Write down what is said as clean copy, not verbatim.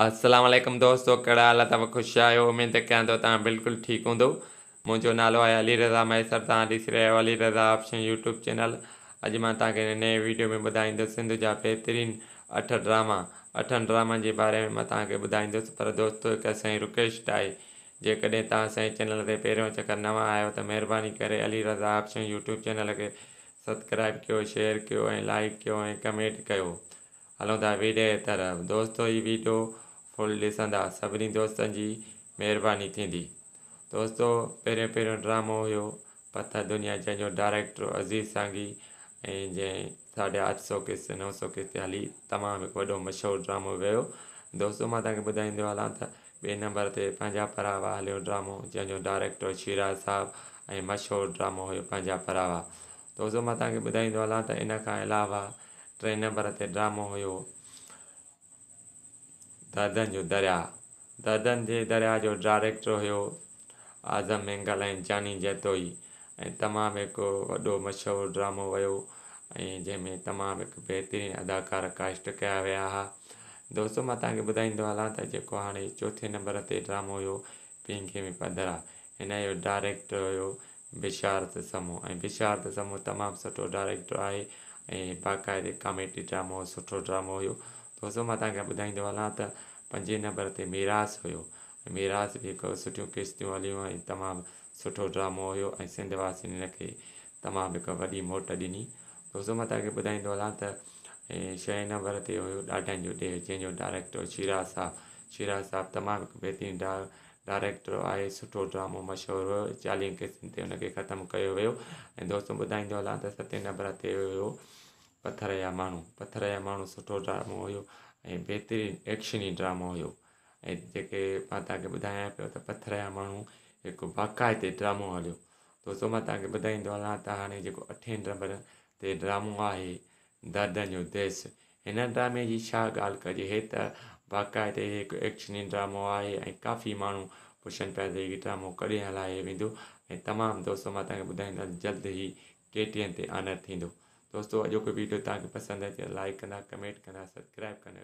السلام عليڪم دوستو ڪهڙا حال اٿو خوش آهيو اميد ڪيان ٿو توهان بلڪل ٺيڪ هوندو منهنجو نالو آهي علي رضا مهيسر توهان ڏسي رهيا آهيو Ali Raza option YouTube channel اڄ مان توهان کي هن نئين ويڊيو ۾ ٻڌائيندس سنڌ جا بهترين اٺ ڊراما اٺن ڊرامن جي باري ۾ مان توهان کي ٻڌائيندس پر دوستو هڪ اسان جي رڪويسٽ آهي جيڪڏهن توهان اسان جي چينل تي پهريون چڪر نوان آهيو ته مهرباني ڪري Ali Raza option YouTube channel کي سبسڪرائب ڪيو شيئر ڪيو ۽ لائيڪ ڪيو ۽ ڪمينٽ ڪيو هلون ٿا ويڊيو جي طرف دوستو هي ويڊيو فل ڏسندا سڀني دوستن جي مهرباني ٿيندي دوستو پهريون پهريون ڊرامو هيو پٿر دنيا جنهن جو ڊائريڪٽر عزيز سانگي ۽ جنهن ساڍي اٺ سو قسط نو سو قسط هلي تمام هڪ وڏو مشهور ڊرامو ويو دوستو مان توهان کي ٻڌائيندو هلان ته ٻئي نمبر تي پنهنجا پراوا هليو ڊرامو جنهن جو ڊائريڪٽر شيراز صاحب ۽ مشهور ڊرامو هيو پنهنجا پراوا دوستو مان توهان کي ٻڌائيندو هلان ته ان کان علاوه ٽئين نمبر تي ڊرامو هيو دردن جو درياء. دردن جي درياء جو ڊائريڪٽر هيو اعظم مينگل ۽ جاني جتوئي ۽ تمام هڪ وڏو مشهور ڊرامو ويو ۽ جنهن ۾ تمام هڪ بهترين اداڪار ڪاسٽ ڪيا ويا ها. دوستو مان توهان کي ٻڌائيندو هلان ته جيڪو هاڻي چوٿين نمبر تي ڊرامو هيو پينگهي ۾ پڌرا هن جو ڊائريڪٽر هيو بشارت سمون ۽ بشارت سمون تمام سٺو ڊائريڪٽر آهي ۽ باقاعدي ڪاميڊي ڊرامو سٺو ڊرامو هيو دوستو مان توهان کي ٻڌائيندو هلان ته پنجين نمبر تي ميراث هيو ۽ ميراث به هڪ سٺيون قسطيون هليون ۽ تمام سٺو ڊرامو هيو ۽ سنڌ واسين هن کي تمام هڪ وڏي موٽ ڏني دوستو مان توهان کي ٻڌائيندو هلان ته ڇهين نمبر تي هيو ڏاڍن جو ڏيهه جنهن جو ڊائريڪٽر شيراز صاحب شيراز صاحب تمام هڪ بهترين ڊائريڪٽر آهي سٺو ڊرامو مشهور هيو چاليهن قسطن تي ان کي ختم ڪيو ويو ۽ دوستو ٻڌائيندو هلان ته ستين نمبر تي هيو پٿر جا ماڻهو پٿر جا ماڻهو سٺو ڊرامو هيو ۽ بهترين ايڪشني ڊرامو هيو ۽ جيڪي مان توهان کي ٻڌايان پيو ته پٿر جا ماڻهو هڪ باقاعدي ڊرامو هليو دوستو مان توهان کي ٻڌائيندو هلان ته هاڻي جيڪو اٺين نمبر تي ڊرامو آهي دردن جو ديس هن ڊرامي جي ڇا ڳالهه ڪجي هي ته باقاعدي هڪ ايڪشني ڊرامو آهي ۽ ڪافي ماڻهو پڇن پيا ته هي ڊرامو ڪڏهن هلايو ويندو ۽ تمام دوستو مان توهان کي ٻڌائيندس جلد هي ڪي ٽي اين تي آنر ٿيندو دوستو اڄوڪو ويڊيو توهان کي پسند اچي ته لائيڪ ڪندا ڪمينٽ ڪندا سبسڪرائب ڪندا.